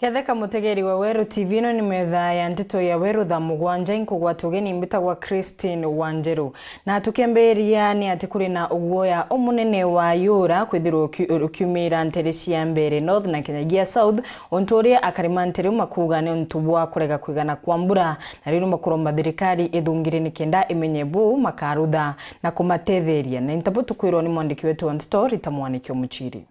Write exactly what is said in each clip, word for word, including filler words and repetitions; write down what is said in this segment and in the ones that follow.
Ketheka mutegeri wa Weru T V, ino ni metha ya nteto ya Weru thaa mugwanja, inkugwata ugeni, mbitagwa Christine Wanjeru. Na tukiambiria ni ati kuri na uguoya umunene wa yura kwithirwa uki-, ukiumira ntere cia Mbeere North na kinyagia South, untu uria akari ma ntere iu makuuga ni untu bwa kurega kwigana kwa mbura, na riu ni makuromba thirikari ithungire nikenda imenye bu makarutha na kumatetheria. Na into bu tukwirwa ni mwandiki wetu wa nteto Rita Mwaniki Omuchiri.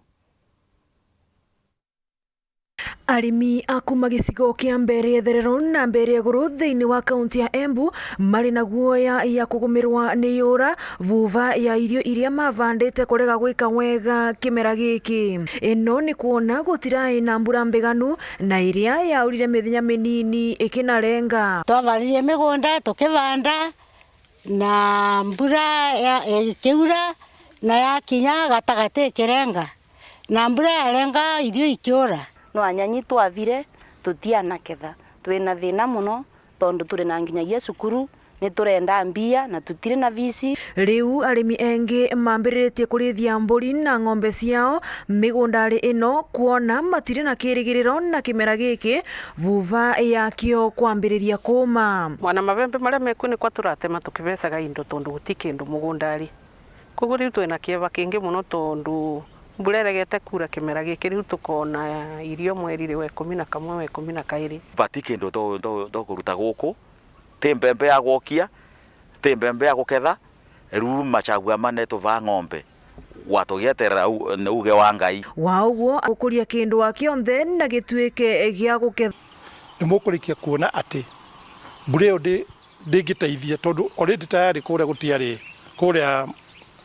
Arimi a kuuma gicigo kia Mbeere ya Itherero na Mbeere ya Iguru thiini wa kaunti ya Embu mari na guoya ya kugumirwa ni yura vuva ya irio iria mavandite kurega gwika wega kimera giki. Ino ni kwona gutirai na mbura mbiganu na iria yaurire mithenya minini ikinarenga. Twavaririe migunda tukivanda, na mbura ya, ikiura, na yakinya gatagati ikirenga, na mbura yarenga, irio ikiura. No anyanyi twavire, tutianaketha. Twina thina mono, tondu turi na nginyagia cukuru, ni turenda mbia, na tutiri na visi. Riu arimi engi mambiritie kurithia mburi na ng'ombe ciao migundari ino, kwona matiri na kirigiriro na kimera giki, vuva yakio kwambiriria kuuma. Mwana mabembe maria meku nikwa turatema tukibecaga into tondu guti kindu mugundari. Koguo riu twina kieba kingi mono tondu mbura iregete kuura kimera giki, riu tukoona irio mweri wa ikumi na kamwe, wa ikumi na kairi. Bati kindu to, to, to kuruta guku, ti mbembe ya gwokia, ti mbembe ya guketha, riu machagua mane tuvaa ng'ombe, gwatugieterera u-, ni uge wa Ngai. Wa uguo, gukuria kindu wa kionthe na gituike gia guketha. Ni mukurikia kuona ati mbura iyo ndi-, ndingiteithia, tondu already tayari kuria gutiari, kuria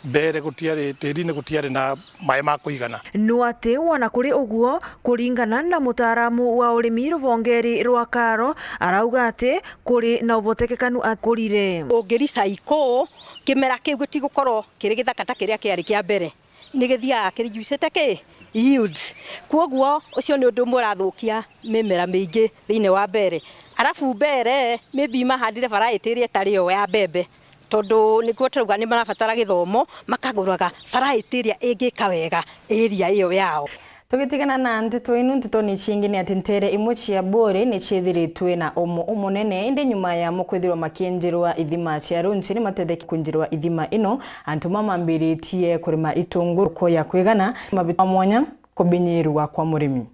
Mbeere gutiari, tirini gutiari na maai ma kuigana. No ati wona kuri uguo, kuringana na mutaaramu wa urimi ruvongeri rwa Karo, arauga ati kuri na ubotekekanu akurire. Ungirica iku, kimera kiu gitigukorwo kiri githaka ta kiria kiari kia mbere, ni githiaga kirijuicite ki? Yields. Kwoguo, ucio ni undu umwe urathukia mimera miingi thiini wa Mbeere. Arafu Mbeere, maybe mahandire variety iria itari yo ya mbembe. Tondu nikuo turauga ni marabatara githomo, makaguraga variety iria ingika wega area iyo yao. Tugitigana na nteto inu, nteto ni ciingi ni ati ntere imwe cia Buuri ni ciithiritwe na umu umunene, indi nyuma yamo kwithirwa makienjerwa ithima cia runchi, ni matethekie kwinjerwa ithima ino, antu mamambiritie kurima itunguru ko ya kwigana, mabitwa mwanya kubinyirwa kwa murimi.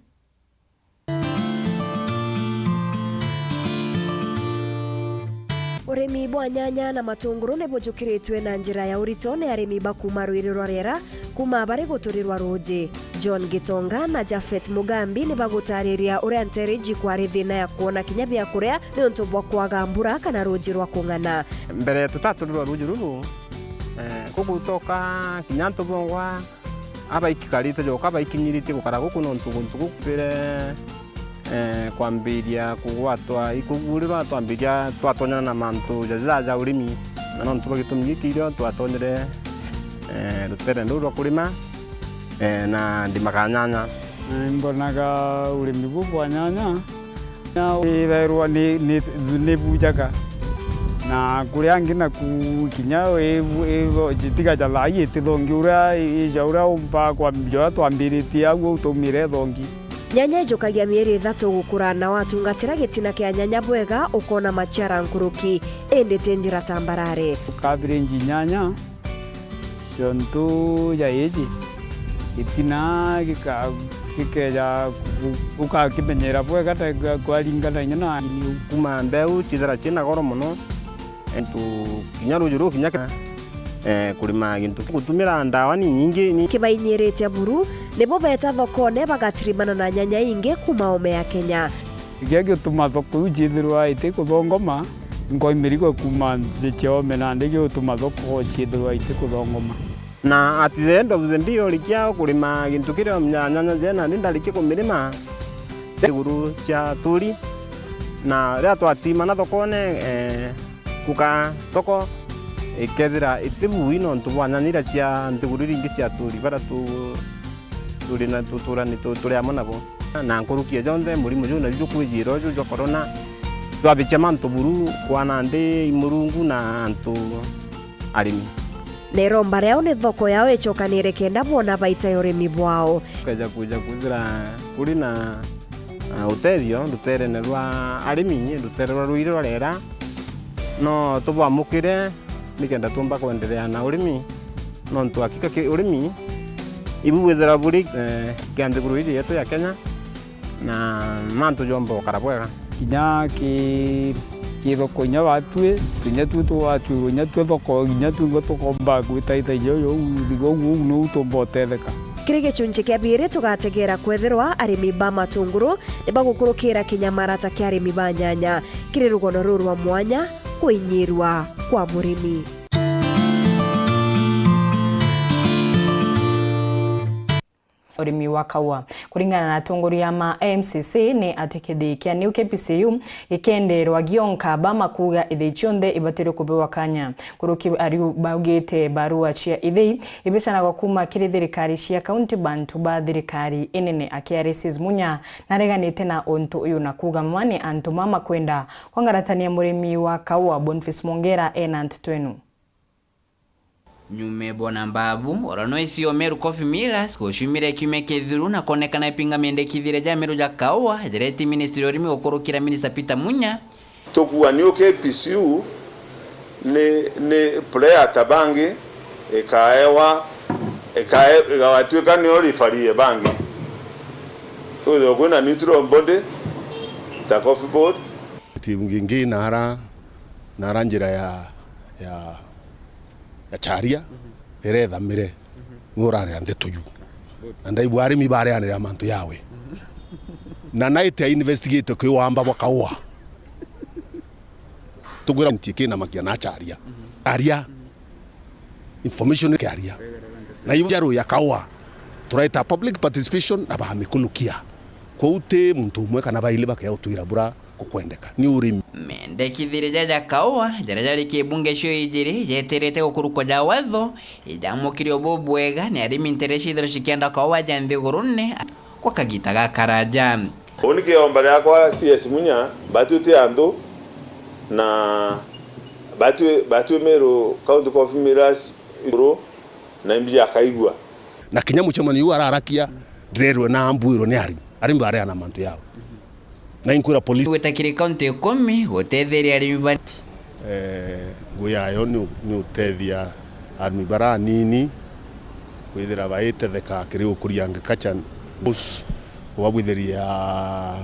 Urimi bwa nyanya na matunguru ni bujukiritwe na njira ya urito ni arimi ba kuuma rwiri rwa Riera, kuuma bari guturi rwa ruuji. John Gitonga na Japhet Mugambi ni bagutariria uria ntere iji kwari thina ya kwona kinya bia kuria niuntu bwa kwaga mbura kana ruuji rwa kung'ana. Mbere tutaturirwa ruuji ruru, eh, kugutoka kinya antu bongwa, abaiki karite joka baikinyiritie gukara guku nontu guntu guku kwire, eh, kwambiria kugwatwa ikugurirwa twambiria twatonyana na mantu jaja ja urimi, na nontu bwa gitumi giki irio twatonyire, eh, rutere nduru rwa kurima, eh, na ndimaga nyanya. Eh, mbonaga urimi bu bwa nyanya. Irairwa ni, ni, ni bujaga. Na kuria angi naku kinya i, i, jitiga ja thaa ii itithongi uria ija uria umba kwambia uria twambiritie au au taumire ithongi. Nyanya ijukagia mieri ithatu gukura, na watungatira gitina kia nyanya bwega ukona maciara nkuruki, indi ti njira tambarare. Cabbage nyanya, Tontu ja iji, gitina gika-, gikeja gu-, ugakimenyera bwega ta ga-, kwaringana inya na. Kuma mbeu ciithira ciina goro mono, antu kinya ruuji ruu kinya ke-, eh, kurima gintu gutumira ndawa ni nyingi ni. Kibainyirite buru, nibo beeta thokone bagatirimana na nyanya ingi kuma ome ya Kenya. Kiria gituma thoko iu ciithirwa itikuthongoma, nkwa imirigo kuuma nthi cia ome, nandi gigutuma thoko ciithirwa itikuthongoma. Na at the end of the day, urikia kurima gintu kiria nyanya je, nandi ndarikia kumirima, nthiguru cia aturi, na riria twatimana thokone, eh, kuka thoko ikethira itibui nontu bwa nyanya iria cia nthiguru iria ingi cia aturi, baria tu-, turi na tuturani tu-, turi amwe nabo. Na nkuruki ya jonthe, murimo juu naju jukwijira uju jwa corona, jwabikia mantu buru, kwana nthi i Murungu na antu arimi. Na iromba riao ni thoko yao icokanire kenda boona baita ya urimi bwao. Tukeja kuja kwithira kuri na, na Rutethio ruteerene rwa arimi, ruteere rwa ruiri rwa reera, no tubwamukire nikenda tuumba kwenderea na urimi, nontu hakika ki-, urimi ibu bwithirwa buri, eh, kia nthiguru iji yetu ya Kenya, na mantu joomba gukara bwega. Kinya ki-, ki thoko inya batwi, inya twi twatwirwe inya twi thoko, inya twi ngo tukomba gwitaita inya uu, nigo uu, uu niu tuumba utetheka. Kiri gicunci kia biiri, tugategeera kwethirwa arimi ba matunguru ni bagukurukira kinyamara ta kia arimi ba nyanya kiri rugono ruu rwa mwanya, kuinyirwa kwa murimi. Urimi wa kaua. Kuringana na atongoria ma M C C, ni ati kithii kia New K P C U gikendeerwa gionka, ba makuuga ithii cionthe ibatirwe kubewa kanya. Kuruki ariu baugite barua cia ithii ibicanagwa kuuma kiri thirikari cia kaunti, bantu ba thirikari inene. Akiaria Sis Munya nareganite na untu uyu na kuuga mama ni antu mama kwenda kwangaratania murimi wa kaua. Boniface Mongera ena nteto inu. Nyume bona mbabu, oro no isi o Meru Coffee Millers, guciumire kiumia kithiru na kwonekana ipinga mendekithire ja Meru ja kaua, jareti ministry ya urimi gukurukira minister Peter Munya. Tukuuga New K P C U ni, ni player ta bangi, ikaewa, ikae-, igatuika niyo referee bangi. Kwithirwa kwina neutral body ta Coffee Board. Ti ngingi nara, nara njira ya, ya, ya charia, irethamire. Niwe uraria ndeto yu. Na ndaigua arimi bareanira mantu yawe. Na naite investigate kwi wamba bwa kaua. Tukwira nti kina makia na charia. Aria. Information kiaria. Na ibu jaru ya kaua. Turaita public participation na bamikulukia. Kwou ti muntu umwe kana baili bakea utwira bura kukwendeka. Ni urimi. Mendekithire jaja kaua, jaria jari kibunge cio ijiri, jeterete gukurukwa ja watho, ijamukire bubwega, ni arimi ntere ciithirwa cikienda kaua ja nthigurune kwa kagita gakaraja. Uni kiomba riakwa C S Munya, batwite antu na batwi, batwi Meru County Coffee Millers iguru na imbi akaigua. Na kinya mucemanio uu ararakia, ndirerwe na ambwirwe ni arimi. Arimi bareana mantu yao. Na inkwira polisi. Gwita kiri kaunti ikumi gutetheria arimi ba. Eh, ngui yayo ni u-, ni utethia arimi bara anini kwithira baitetheka kiri gukuria agriculture, bus, kubabwithiria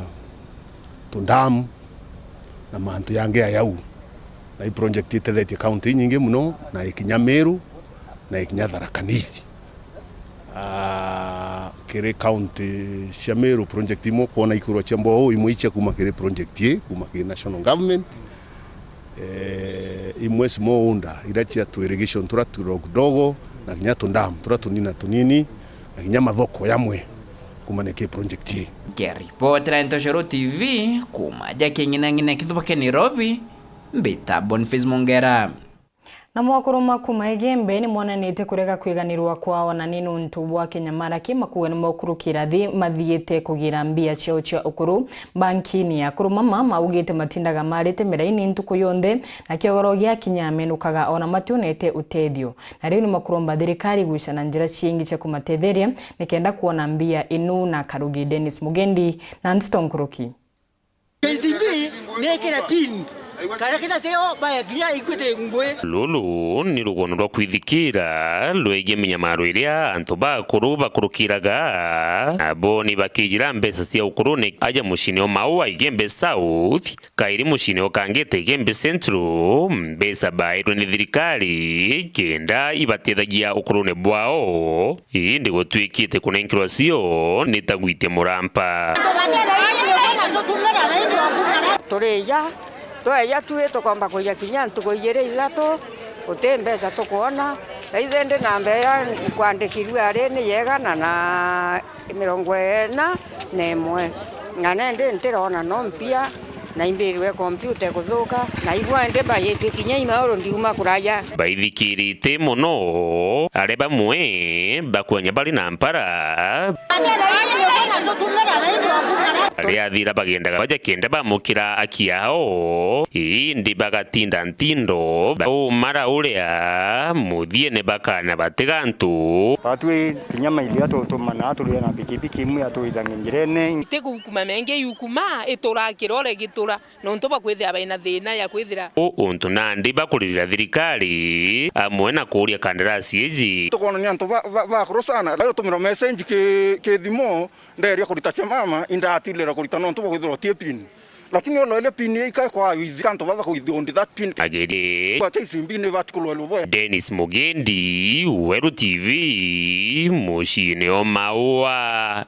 tundamu na mantu yangi ayau. Na i project itethetie kaunti inyingi muno, na ikinya Meru, na ikinya Tharaka Nithi. Ah, kiri kaunti cia Meru, project imwe kwona ikurwa cia mboo, imwe icia kuma kiri project ii, kuma kiri national government. Eh, imwe small order, iria cia tu irrigation, tura tudogo dogo, na kinya tu dam, tura tunini na tunini, na kinya mathoko yamwe kumania ki project ii. Nkeripotera Ntoshoro T V, kuma ja King'inang'ina Kithuba kia Nairobi, mbita Boniface Mongera. Namo akuru ma kuma Igembe ni monanitie kurega kwiganirwa kwao na ni nuntu bwa kinyamara ki makuuga ni mokurukira thi mathiite kugira mbia ciao cia ukuru bankini. Akuru mama maugite matindaga marite miraini ntuku yonthe, na kiogoro giakinya menukaga ona mationete utethio. Na riu ni makuromba thirikari gwicana njira ciingi cia kumatetheria nikenda kwona mbia inu na karugi. Dennis Mugendi na nteto nkuruki. K C B nekira pin. Kara kina teo baya kinya ikwite ngwe. Ruru ni rugono rwa kwithikira rwegie minyamaro iria antu ba akuru bakurukiraga. Nabo ni bakijira mbeca cia ukurune aja mucini o Maua Igembe South, kairi mucini o Kangete Igembe Central, mbeca bairwe ni thirikari kenda ibatethagia ukurune bwao. Indi gutwikite kunenkerwa cio ni ta gwitia murampa. Turija, tweja tui tukomba kuija kinya ntuku ijiri ithatu, guti mbeca tukwona. Thaithe ndi na mbeca kwandikirue ari ni yegana na mirongo ina na imwe, na nendi ntirona no mpia, Na imbirwe kompyuta ikuthuka, na ibwa ndi bayitwe kinya imauru ndiuma kuraya. Baithikirite mono, aria bamwe bakwenya bari na mpara. Riathira bagendaga baja kenda bamukira aki ao, indi bagatinda ntindo, baumara uria, muthiene bakana batiga antu. Batwi kinya maili atutumana aturia na pikipiki imwe atwithange njirene. Ti gukuma menge yukuma, itura kirore gitura. Nontu bwa kwithira baina thiina ya kwithira. U untu nandi bakuririra thirikari amwe na kuuria kandarasi iji. Tukwonania antu ba, ba, bakuru sana, baria utumirwa message ki, ki thimu, nderia kurita cia mama, indatilira kurita nontu bwa kwithirwa uti pin. Lakini olo ile pin ikae kwa withi, kantu baba kuithi on that pin. Agiri. Kwa K C B ni bati kulwa luboya. Dennis Mugendi, Weru T V, muciine o Maua,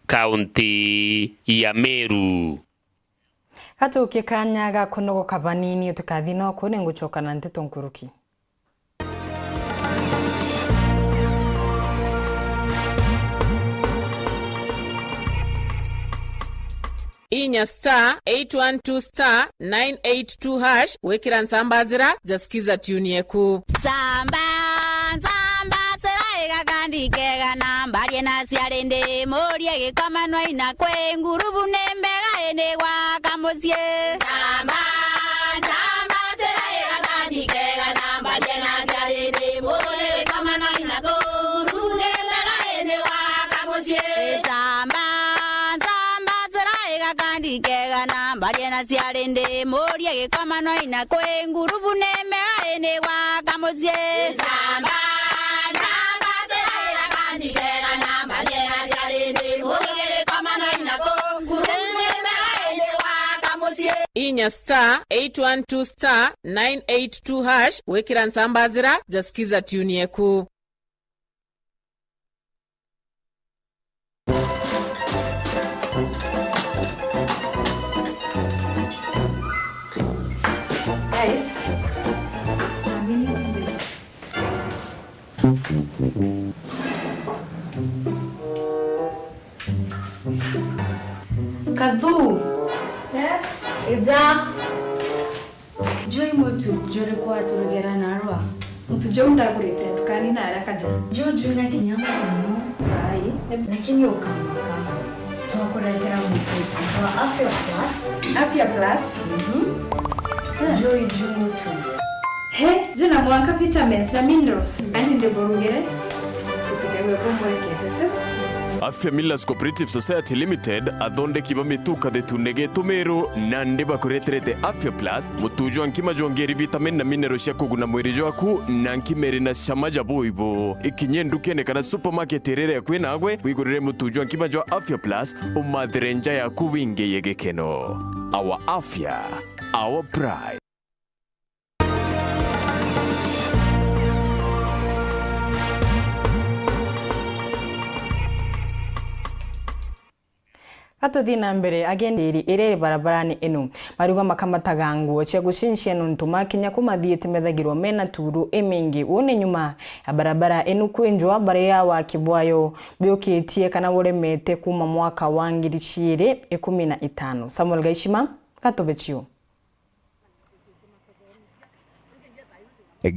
kaunti ya Meru. Gatukie kanya ga kunogoka banini, utikathi noku, ni ngucoka na nteto nkuruki. Inya star eight one two star nine eight two hash, gwikira nsamba zira ja Skiza tune yeku. Nsamba, nsamba, sera igakandi kega na mbarie na ciari ndi murie gikoma no ina kwi ngurubu ni mbega ini gwaka mucii. Nsamba, nsamba, sera igakandi kega na mbarie na ciari ndi murie gikoma no ina kwi ngurubu ni mbega ini gwaka mucii. Nsamba, nsamba, sera igakandi kega na mbarie na ciari ndi murie gikoma no ina kwi ngurubu ni mbega ini gwaka mucii. Nsamba, nsamba, sera igakandi kega na mbarie na ciari ndi murie gikoma no ina kwi ngurubu ni mbega ini gwaka mucii. Inya star eight one two star nine eight two hash, gwikira nsamba zira ja Skiza tune yeku. Guys, Kathu. Yes. Ija. Juu i mutu juriku waturugera narua? Mutu juu ndagurite ntukani na aria kaja. Juu jwina kinya muno. Ai. Lakini ukamaka. Twakuretera mutu jwa Afya Plus. Afya Plus? Mhm. Ah. Juu i juu mutu. He, juu na mwanka vitamins na minerals. Anti ndiburugire. Gutigagwe kumwekete tu. Afya Millers Cooperative Society Limited, athondeki ba mitu kathetune getu Meru, nandi bakureterete Afya Plus, mutu jwa nkima jwongeri vitamin na mineral cia kuguna mwiri jwaku, na nkima iri na cama ja buibu. Ikinye ndukene kana supermarket iria iri akui nagwe, wigurire mutu jwa nkima jwa Afya Plus, umathire nja yaku wingiye gikeno. Our Afya, our pride. Gatuthi na mbere, agendi iri iri barabarani ino, mariuga makamataga nguo cia gucincia nontu makinya ku mathiite methagirwa mena tuuru imingi. Uu ni nyuma ya barabara ino kwinjwa, baria waki bwayo biukitie kana buremete kuuma mwaka wa ngiri ciiri ikumi na itano. Samuel Gaishima, gatubecio.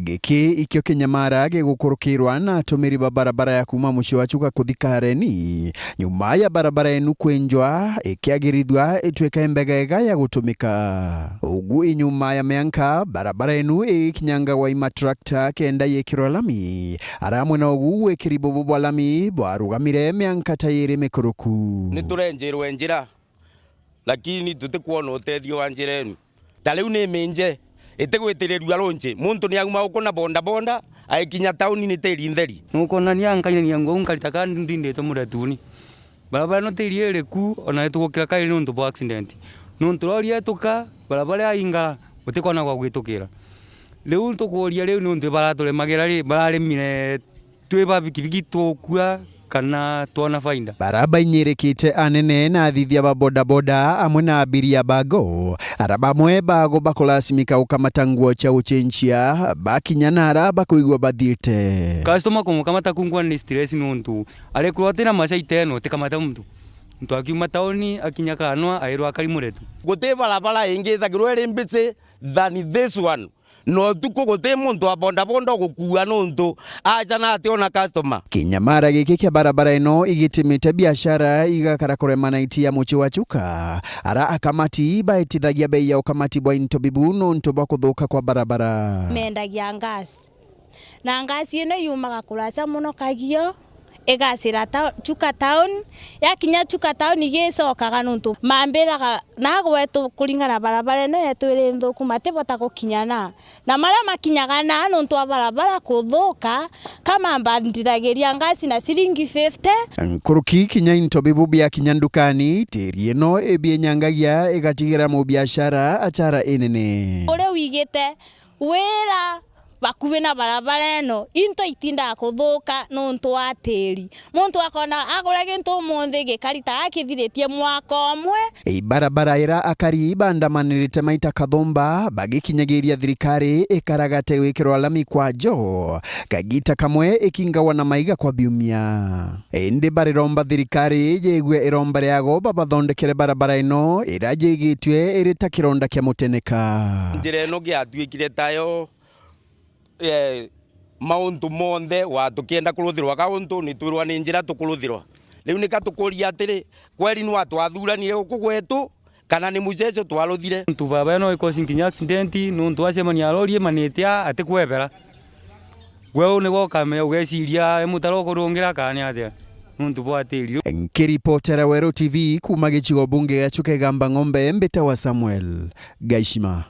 Giki ikio kinyamara gigukurukirwa na atumiri ba barabara ya kuuma mucii wa Chuka kuthi Kareni, nyuma ya barabara enu kwinjwa ikiagirithua itwika mbega ega ya gutumika. Ugu i nyuma ya mianka barabara enu igikinyangagwa i matrakta kenda yikirwa lami, ara amwe na ugu wikiri bubu bwa lami bwarugamire mianka ta yiri mikuruku. Niturenjirwe njira lakini tutikwona utethio wa njira enu. Ta riu ni minje, itigwitirirua runji, muntu ni auma guku na bodaboda, aikinya tauni ni tiri ntheri. Nukwonania nkainania nguo nkarita ka ndindite muretuni. Barabara ino tiri iriku, ona itugukira kairi niuntu bwa accident. Niuntu lori yetuka, barabara yaingara, gutikona gwa gwitukira. Riu tukuria riu niuntu baraturemagira ri, bararemire twi ba bikibiki tukua kana twona faida. Bara bainyirikite anene na athithia ba bodaboda amwe na abiria bago, ara bamwe bago bakulasimika gukamata nguo cia gucenjia bakinya na ara bakwigua bathiite. Customer kumukamata kunkwa ni stress niuntu arikwirwa atina maca iteno utikamata muntu. Muntu akiuma tauni, akinya Kanwa, airwa akari muretu. Guti barabara ingi ithagirwa iri mbici than this one. Na utuku guti muntu wa bodaboda ugukua nuntu aca na ationa customer. Kinyamara giki kia barabara ino igitimite biashara igakara kurema na iti ya mucii wa Chuka. Ara akamati baitithagia bei ya ukamati bwa into bibu nuntu bwa kuthuka kwa barabara. Mendagia ngasi. Na ngasi ino yumaga kuraca mono Kagio, igacira ta-, Chuka town, yakinya Chuka town igicokaga nuntu mambiraga na gwetu kuringana barabara ino yetu iri nthuku, matibota gukinya na. Na maria makinyaga na nuntu wa barabara kuthuka, kamambandithagiria ngasi na ciringi fifty. Nkuruki kinya into bibu biakinya ndukani, tiri ino ibienyangagia igatigira mubiashara achara inene. Uria wigite wira bakubi na barabara ino, into itindaga kuthuka nuntu wa tiri. Muntu akona agura gintu umunthi gikari ta akithiritie mwaka umwe. Ibarabara ira akari bandamanirite maita kathumba bagikinyagiria thirikari ikaragate gwikirwa lami kwa jo, kagita kamwe ikingagwa na maiga kwa biumia. Indi bariromba thirikari yigue iromba riago babathondekere barabara ino ira yigitue iri ta kironda kia muteneka. Njira ino giatuikire tayo, eh, mauntu monthe wa tukienda kuruthirwa ka untu ni twirwa ni njira tukuruthirwa. Riu nika tukuria atiri, kweri nwa twathuranire guku gwetu, kana ni muceco twaruthire? Ntu baba ino ikosi nkinya accident, nuntu acemania na lori imanite a, atikwebera. Gwe uu nigo ukamenya ugeciria i mutaro ukurungira kana ni atia, nuntu bwa tiri. Nkiripotera Weru T V kuuma gicigo bunge gia Chuka Igamba Ng'ombe, mbitawa Samuel Gaishima.